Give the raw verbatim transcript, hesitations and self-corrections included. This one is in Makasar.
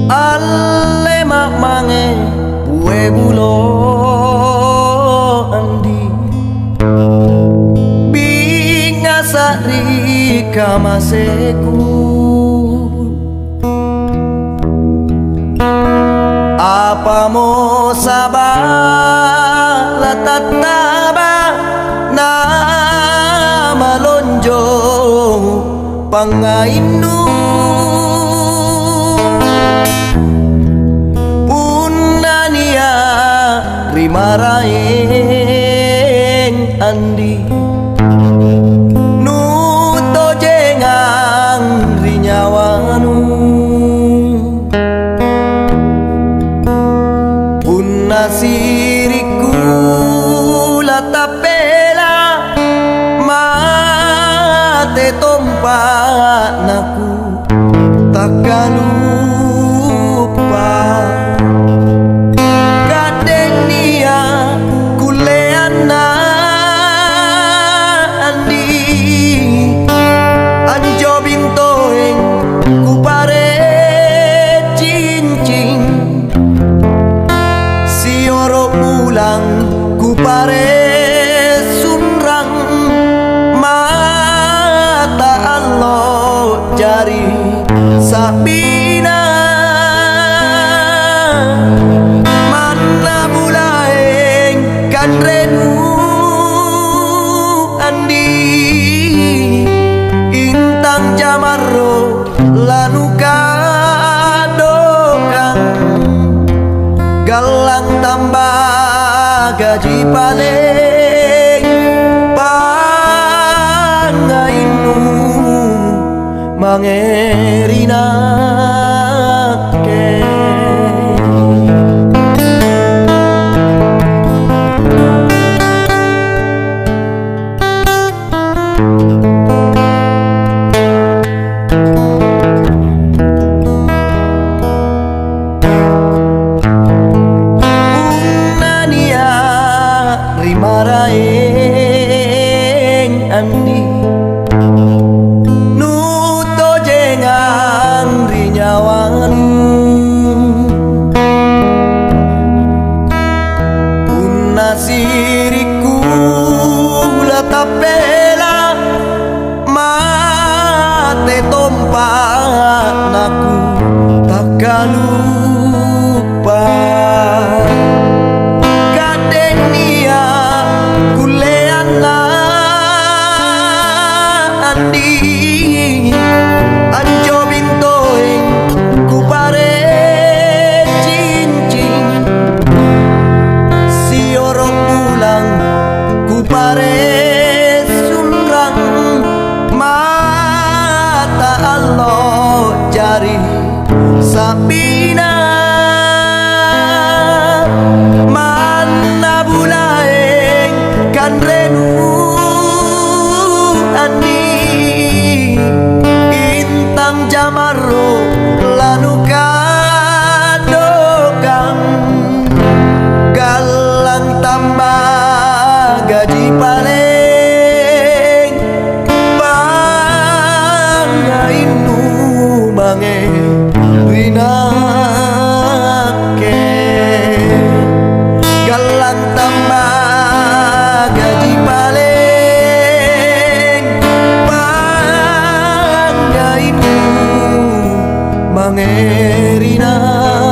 Allema' mange pue bulo andi, bingasa' ri kamaseku. Apamo saba' latattaba' namalonjo pangngainnu? Punna nia' ri maraeng andi', nutojengang ri nyawanu. Punna sirikku latappela', mate tompa' naku takkaluppa. Ka'de' nia' kulleanna andi', anjo bintoeng kupare' cincing. Sioro' bulang kupare' sunrang, mata allo jari sa'bina. Manna bulaeng kanrenu andi', intang jamarro lanuka'dokang, gallang tamba gaji paleng, pangngainnu mange ri nakke. Punna nia' ri maraeng andi', nutojengang ri nyawanu. Punna sirikku latappela', mate tompa' naku takkaluppa. Ka'de' nia' kulleanna andi', anjo bintoeng kupare' cincing, sioro' bulang kupare' sunrang, mata allo jari sa'bina. Manna bulaeng kanrenu andi', intang jamarro lanuka'dokang, gallang tamba gaji paleng, pangngainnu mange ri nakke. Gallang tamba gaji paleng, pangngainnu mange ri nakke.